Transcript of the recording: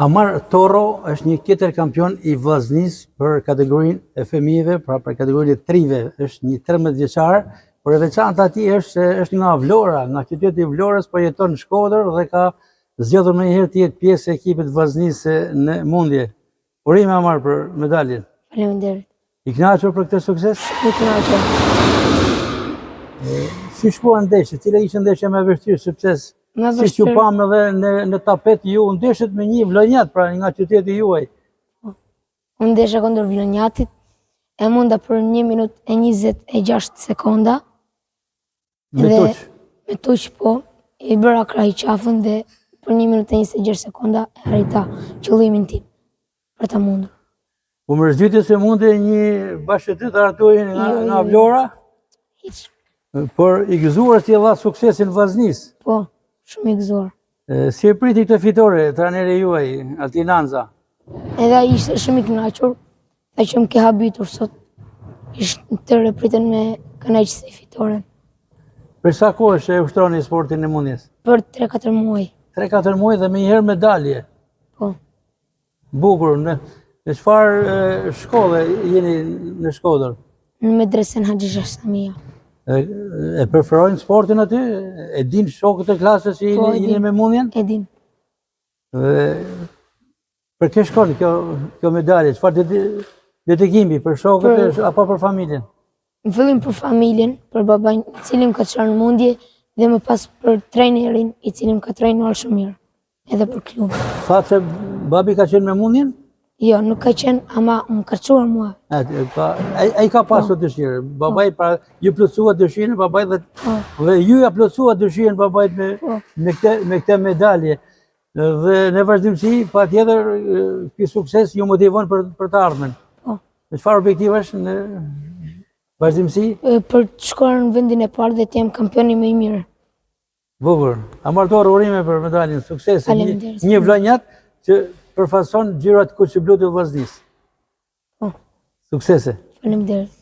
Amar Toro është një tjetër kampion i Vllaznisë për kategorinë e fëmijëve, pra për kategorinë e të rinjve, është një 13 vjeçar, por e veçanta e tij është se është nga Vlora, nga qyteti i Vlorës, por jeton në Shkodër dhe ka zgjedhur menjëherë të jetë pjesë e ekipit të Vllaznisë në mundje. Urime Amar për medaljen. Faleminderit. I kënaqur për këtë sukses? I kënaqur. Si shkuan ndeshjet? Cila ishte ndeshja më e vështirë sepse siç ju pamë edhe në në tapet ju ndeshët me një vlonjat, pra nga qyteti juaj. Po. Unë ndesha kundër vlonjatit, e munda për 1 minutë e 26 sekonda. Me tuç. Me tuç po, i bëra krahi qafën dhe për 1 minutë e 26 sekonda e arrita qëllimin tim për ta mundur. U mërzite se munde një bashkëqytetar tuajin nga, jo, nga jo, jo. Vlora? Hiç. Por i gëzuar si i dha suksesin Vllaznisë? Po, shumë i gëzuar. Si e priti këtë fitore, trajneri juaj, Altin Anza? Edhe ai ishte shumë i kënaqur, tha që më ke habitur sot. Ishte të tërë e pritën me kënaqësi fitoren. Për sa kohë që e ushtroni sportin e mundjes? Për 3-4 muaj. 3-4 muaj dhe menjëherë medalje? Po. Bukur, në, në çfarë shkolle jeni në Shkodër? Në medresen Haxhi Samia. E, e preferojnë sportin aty? E din shokët e klasës që po, jeni, jeni me mundjen? E din. Dhe për kë shkon kjo, kjo medalje? Çfarë dedikimi për shokët për, apo për familjen? Në fillim për familjen, për babain, i cili më ka çuar në mundje dhe më pas për trajnerin, i cili më ka trajnuar shumë mirë. edhe për klubin. Thatë se babi ka qenë me mundjen? Jo, nuk ka qenë, ama më ka çuar mua. E, pa, ai ka pasur po. dëshirë. Babai po. pra ju plotësua dëshirën babait dhe po. dhe ju ja plotësua dëshirën babait me po. me këtë me këtë medalje. Dhe në vazhdimësi, patjetër ky sukses ju motivon për për të ardhmen. Po. Me çfarë objektivash në vazhdimësi? Për të shkuar në vendin e parë dhe të jem kampioni më i mirë. Bukur. Amar Toro, urime për medaljen, suksese. Një, një vlonjat që përfaqëson ngjyrat kuq e blu të Vllaznisë. Po. Suksese. Faleminderit.